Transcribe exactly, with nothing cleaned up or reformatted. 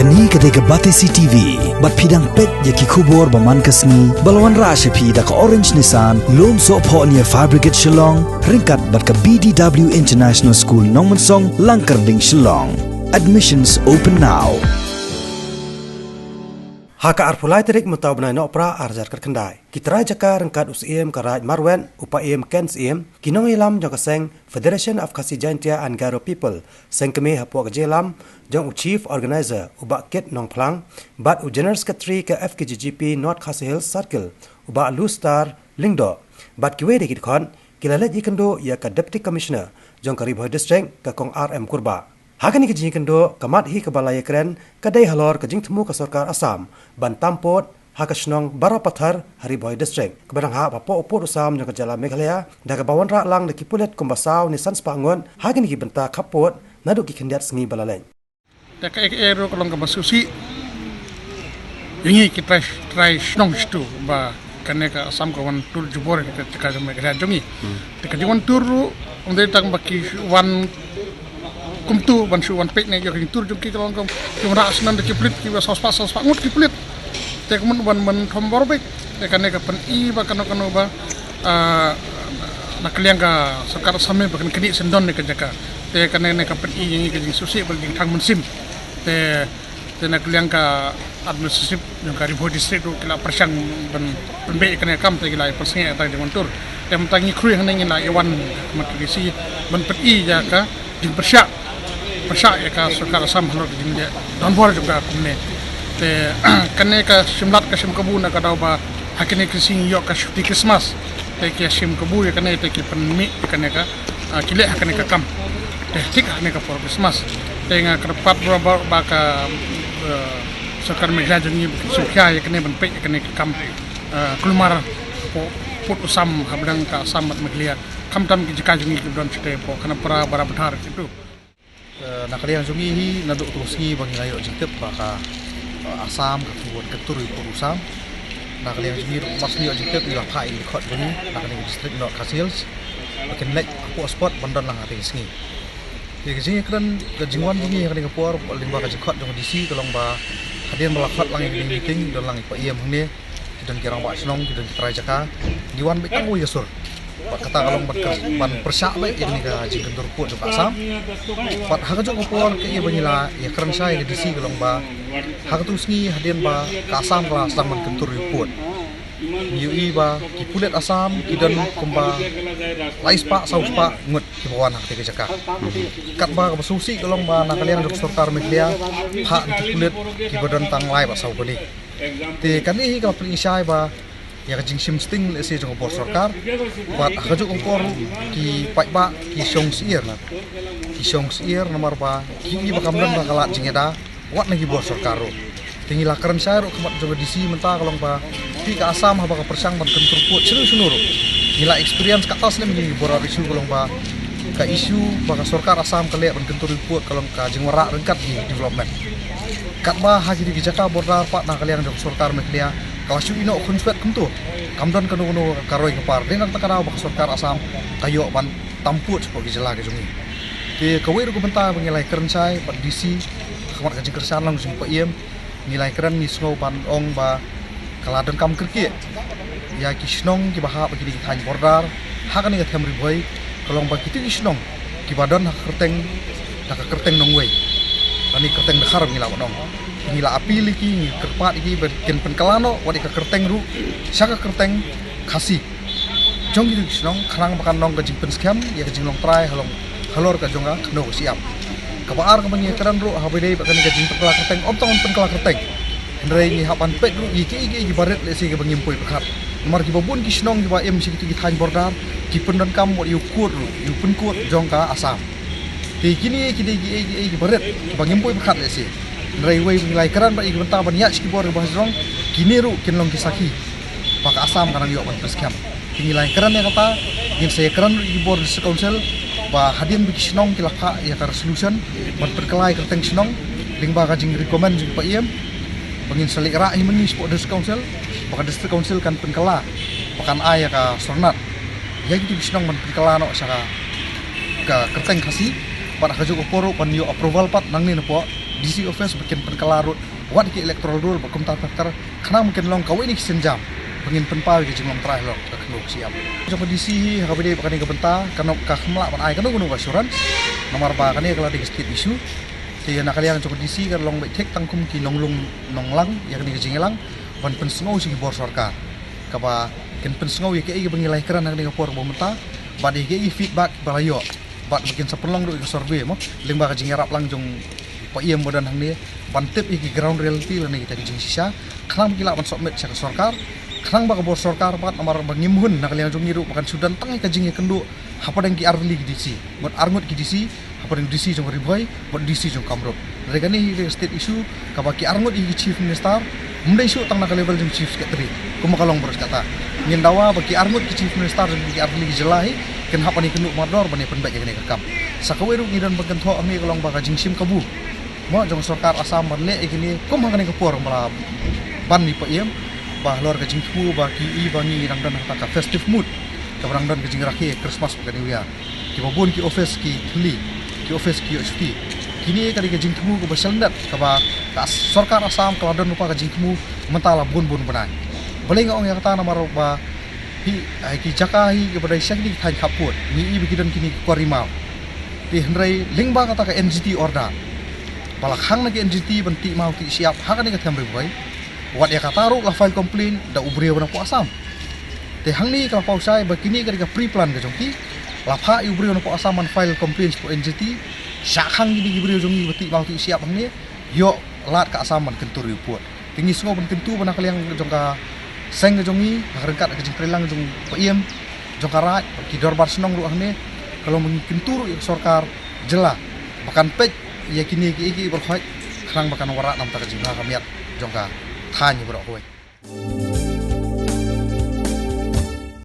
Kane ka dei ka Batesi T V, bad phi dang peit ïa ki khubor ba man ka sngi, ba la wanrah sha phi da ka Orange Nissan, Lumsohphoh near Fire Brigade Shillong, ryngkat bad ka B D W International School Nongmensong, Langkyrding, Shillong. Admissions open now. Ha ka arphew lai tarik mynta u bnai Nohprah ar hajar khatkhyndai, ki trai jaka ryngkat u Syiem ka Raid Marwet, u Paiem Ken Syiem, ki nongïalam jong ka seng Federation of Khasi Jaintia and Garo People, seng kmie hapoh ka jingïalam jong u Chief Organizer, u Bah Kit Nongphlang, bad u General Secretary ka F K J G P North Khasi Hills Circle, u Bah Lustar Lyngdoh, bad kiwei de ki dkhot, ki la leit ïakynduh ïa ka Deputy Commissioner jong ka Ri Bhoi District, ka Kong R M Kurbah. Ha kane ka jingïakynduh, ka mat hi kaba la ïakren ka dei halor ka jingthmu ka sorkar Assam ban tam pud ha ka shnong Barapathar ha Ri Bhoi District, kaba dang hap hapoh u pud u sam jong ka jylla Meghalaya, da kaba wanrah lang da ki pulit kumba saw ne san spah ngut ha kine ki bynta khappud naduh ki khyndiat sngi ba la leit. Te kaei kaei ruh ka long kaba sngewsih ïa ngi ki trai, trai shnong shitu ba kane ka Assam ka wan tur jubor ïa ka jaka jong Meghalaya jong ngi. Te ka jingwan tur ruh ym dei tang ba ki wan kumtu ban shu wan peit ne ïa ka jingtur jong ki, ka long ka jingwanrah sngewsih da ki pulit, kiba saw spah, saw spah ngut ki pulit. Te ka mut ban, ban thombor beit. Te kane ka pyni ba kano kano ba, ah, na ka liang ka sorkar Assam ba kan kyndiah syndon ïa ka jaka. Te kane ne ka pyni ïa ngi ka jingsngewsih bad jingthrang mynsiem. Te, te na ka liang ka administrative jong ka Ri Bhoi District ruh ki la pyrshang ban, ban pynbeit ïa kane ka kam, te ki la ïa pynsngew ïa ka jingwan tur. Te mynta ngi khrui hangne ngi la ïa wan mat ka D C ban pyni ïa ka jingpyrshah, pyrshah ïa ka sorkar Assam halor ka jingdonbor jong ka kumne. Te kane ka shim lad ka shim kabu na ka daw ba ha kine ki sngi ïoh ka shuti Christmas. Te ki shim kabu ïa kane, te ki pynmih ïa kane ka, ah, ki leh ha kane ka kam. Te thik ha kane ka por Christmas. Te nga kyrpad ba, ba, ba ka, eh, sorkar Meghalaya jong ngi ba kin sngewkhia ïa kane ban peit ïa kane ka kam, eh, kulmar hapoh pud u sam ha bneng ka Assam bad Meghalaya. Khamtam ki jaka jong ngi kiba don shatei hapoh Khanapara, Barapathar kitu. Eh, na ka liang jong ngi hi naduh tu sngi ba ngi la ïoh jingtip ba ka, eh, Assam ka tu wan kyntur ïa u pud u sam. Na ka liang jong ngi ruh mar shu ïoh jingtip ngi la phah ïa ki dkhot jong ngi na kane ka district North Khasi Hills ba kin leit hapoh spot ban don lang ha kane ka sngi. Te ka jingïakren, ka jingwan jong ngi ha kane ka por lyngba ka jingkhot jong ka D C ka long ba hadien ba la khot lang ïa kane ka meeting don lang ïa ki paiem hangne, ki don ki rangbah shnong, ki don ki trai jaka, ngi wan beit tang uwei ka sur. Bad kata ka long ban, ban pyrshah beit ïa kane ka jingkyntur pud jong ka Assam. Bad ha kajuh ka por kaei ba ngi la ïakren shai ïa ka D C ka long ba ha katu sngi hadien ba ka Assam ka la sdang ban kyntur ïa u pud, ngi ïohi ba ki pulit Assam ki don kumba lai spah saw spah ngut kiba wan ha kata ka jaka. Katba kaba sngewsih ka long ba na ka liang jong ka sorkar Meghalaya phah ki pulit kiba don tang lai bad saw kali. Te kane hi ka la pyni shai ba ïa ka jingshim sting lehse jong ka bor sorkar. Bad ha kajuh ka por ki paidbah ki shong syiar, ki shong syiar namar ba ki ïohi ba kam don ka lad jingïada wat na ki bor sorkar ruh. Te ngi la kren shai ruh khmat jong ka D C mynta ka long ba phi ka Assam haba ka pyrshang ban kyntur pud shano shano ruh. Ngi la experience katto snem ïa ki border issue ka long ba ka issue ba ka sorkar Assam ka leh ban kyntur pud ka long ka jingwanrah ryngkat ki development. Katba ha kito ki jaka border pat na ka liang jong ka sorkar Meghalaya ka la shu ïehnoh khunswet kumto. Kam don kano kano ka roi ka par. Dei na kata ka daw ba ka sorkar Assam ka ïoh ban tam pud shapoh ki jylla ki jong ngi. Te kawei ruh ka bynta ba ngi la ïakren shai bad D C, khmat ka jingkyrshan lang jong ki paiem, ngi la ïakren ngi sngew ban ong ba ka la donkam kyrkieh ïa ki shnong kiba hap ha kine ki thaiñ border ha kane ka them Ri Bhoi, ka long ba kito ki shnong kiba don ha ka kyrteng, ha ka kyrteng nongwei lane kyrteng dkhar ba ngi lah ban ong. Te ngi la appeal ïa ki, ngi kyrpad ïa ki ba kin pynkylla noh wat ïa ka kyrteng ruh sha ka kyrteng Khasi jong kito ki shnong, khnang ba kan long ka jingpynskhem ïa ka jinglong trai halor, halor ka jong ka khyndew ka shyiap. Kaba ar kaba ngi ïakren ruh haba ïadei bad kane ka jingpynkylla kyrteng, ym tang ban pynkylla kyrteng, hynrei ngi hap ban peit ruh ïa kiei kiei kiba rit lehse kiba ngim poi pyrkhat. Namar kiba bun ki shnong kiba im sha kito ki thaiñ border ki pyndonkam wat ïa u code ruh, ïa u pin code jong ka Assam. Te kine ki dei kiei kiei kiba rit kiba ngim poi pyrkhat lehse. Hynrei wei ba ngi la ïakren bad ïa ki bynta ban ïaid sha ki bor kiba ha jrong, kine ruh kin long ki sakhi ba ka Assam ka nang ïoh ban pynskhem. Te ngi la ïakren ïa kata, ngin sa ïakren ruh ïa ki bor District Council ba hadien ba ki shnong ki la phah ïa ka resolution ban pynkylla ïa ka kyrteng shnong lyngba ka jingrecommend jong ki paiem, ba ngin sa leit rah hi ma ngi shapoh District Council ba ka District Council kan pynkylla, ba kan ai ïa ka sornat ïa kito ki shnong ban pynkylla noh sha ka, ka kyrteng Khasi. Bad ha kajuh ka por ruh ban ïoh approval pat nangne napoh D C office ba kin pynkylla ruh wat ki electoral roll ba kumta ter ter, khnang ba kin long kawei na ki sienjam ba ngin pynpaw ïa ka jinglong trai halor ka khyndew ka shyiap. Jong ka D C hi ha kaba ïadei bad kane ka bynta ka nop ka kham lah ban ai kano kano ka assurance, namar ba kane ka la dei ka state issue. Te na ka liang jong ka D C ka long beit thik tang kum ki nonglung nonglang ïa kane ka jingïalang ban pynsngew sha ki bor sorkar, kaba kin pynsngew ïa kaei kaba ngi la ïakren ha kane ka por kaba mynta, bad ïa kaei ki feedback ba la ïoh, bad ba kin sa pynlong ruh ïa ka survey mo lyngba ka jingïarap lang jong Paiem ba don hangne, ban tip ïa ki ground reality lane kita ki jingshisha, khnang ba ki lah ban submit sha ka sorkar, khnang ba ka bor sorkar pat, namar ba ngim hun na ka liang jong ngi ruh ba kan shu don tang ïa ka jingïakynduh hapdeng ki artylli ki D C, ngut arngut ki D C, hapdeng D C jong Ri Bhoi bad D C jong Kamrup. Hynrei kane hi ka state issue kaba ki arngut ïa ki chief minister, ym dei shuh tang na ka level jong chief secretary kumba ka long baroh kata. Ngin dawa ba ki arngut ki chief minister jong ki artylli ki jylla hi kin hap ban ïakynduh mardor ban ïa pynbeit ïa kane ka kam. Sa kawei ruh ngi don ban kynthoh hangne ka long ba ka jingshim kabu mo jong ka sorkar Assam ban leh ïa kine kum ha kane ka por ba la ban ïa Paiem, ba halor ka jingthmu ba ki i ba ngi dang don ha ka festive mood, kaba dang don ka jingrakhe Christmas bad ka New Year. Kiba bun ki office ki thylli, ki office ki ïoh shuti. Kine ka dei ka jingthmu kaba shalyndet kaba ka sorkar Assam ka la don lypa ka jingthmu mynta la bun bun bnai. Balei nga ong ïa kata? Namar ba hi, ai, ki jaka hi kaba dei sha kine ki thaiñ khappud, ngi i ba ki don kine ki quarry maw. Te hynrei lyngba kata ka N G T order ba la khang na ki N G T ban tih maw tih shyiap ha kane ka them Ri Bhoi, wat ïa kata ruh la file complaint da u briew na poh Assam. Te hangne ka la paw shai ba kine ka dei ka pre plan ka jong ki, la phah ïa u briew na poh Assam ban file complaint sha poh N G T, shah khang kine ki briew jong ngi ba tih maw tih shyiap hangne, ïoh lad ka Assam ban kyntur ïa u pud. Te ngi sngew ban kyntu ba na ka liang jong ka seng ka jong ngi, ha ka ryngkat ka jingtreilang jong Paiem, jong ka Raid, ki dorbar shnong ruh hangne, ka long ba ngi kyntu ruh ïa ka sorkar jylla ba kan peit ïa kine kiei kiei baroh khoit, khnang ba kan wanrah na ka bynta ka jingpynlong ka miat jong ka thaiñ baroh kawei.